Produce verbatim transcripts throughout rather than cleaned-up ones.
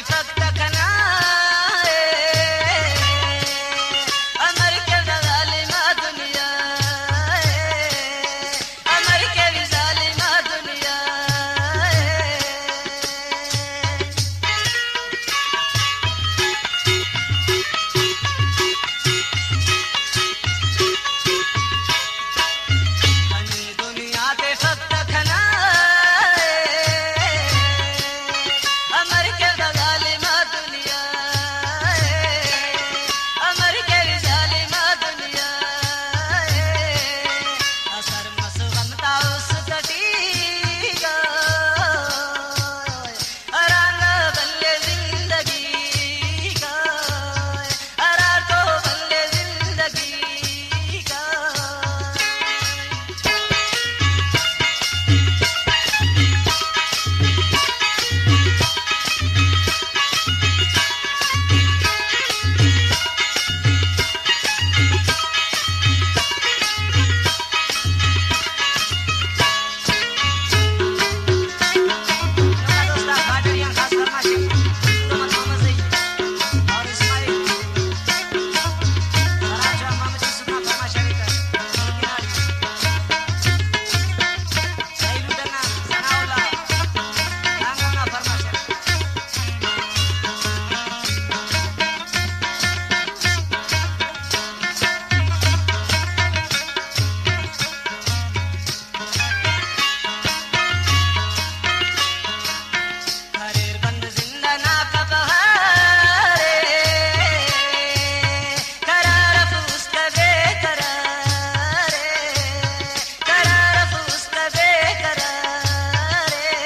فتح کنا اے، امر کر دا ظالم دنیا اے، امر کر ظالم دنیا اے۔ دنیا تے فتح کنا اے، امر کر دا ظالم دنیا اے، امر کر ظالم دنیا اے۔ اثر مسو غم تا اس تٹی گا، ہرانا بلے زندگی گا، ہرا تو بلے زندگی گا۔ کریر بند زندہ نا کبہارے، قرار اف اس کا بے قرارے، قرار اف اس کا بے قرارے۔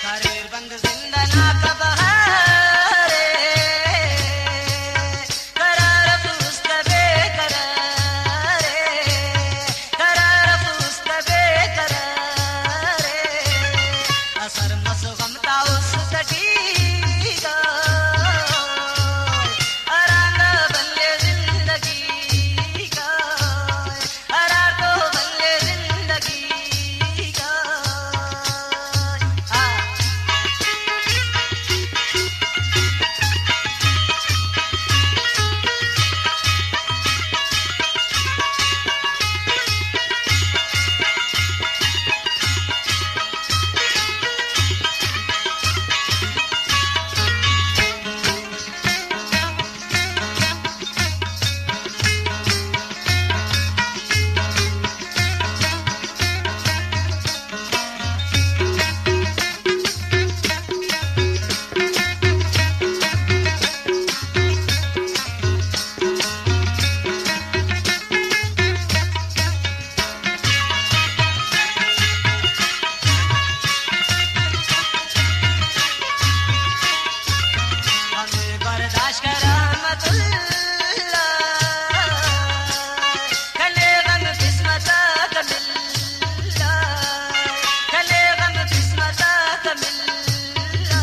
کریر بند زندہ نا کبہارے، قرار اف اس کا بے قرارے، قرار اف اس کا بے قرارے۔ اثر مسو غم تا اس تٹی گا، ہرانا بلے زندگی گا۔ ہرا تو بلے زندگی گا۔ آ۔ ہمیں برداشت کر رحمت اللہ، کنے غم قسمت آک ملا، کنے غم قسمت آک ملا۔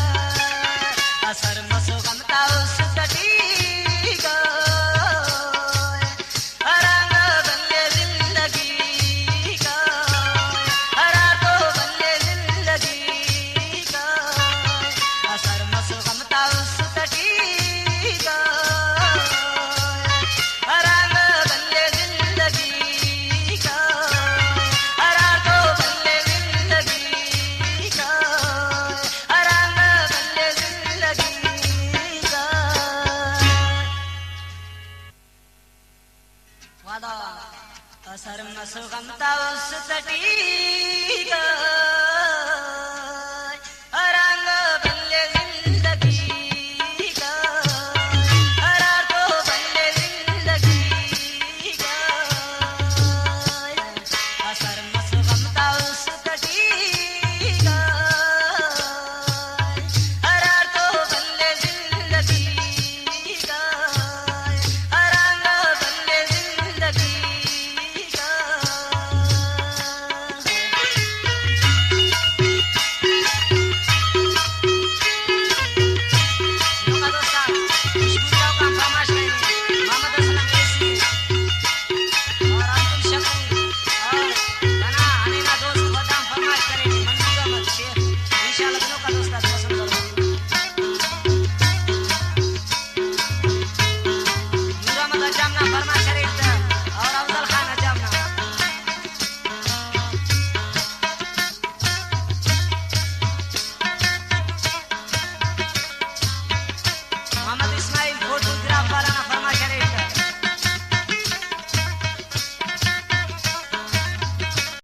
اثر مسو غم تا اس تٹی گا، ہرانا بلے زندگی گا، ہرا تو بلے زندگی گا۔ اثر مسو غم تا اس تٹی گا، ہرانا بلے زندگی گا، ہرا تو بلے زندگی گا، ہرانا بلے زندگی گا۔ وادا اثر مسو غم تا اس تٹی گا۔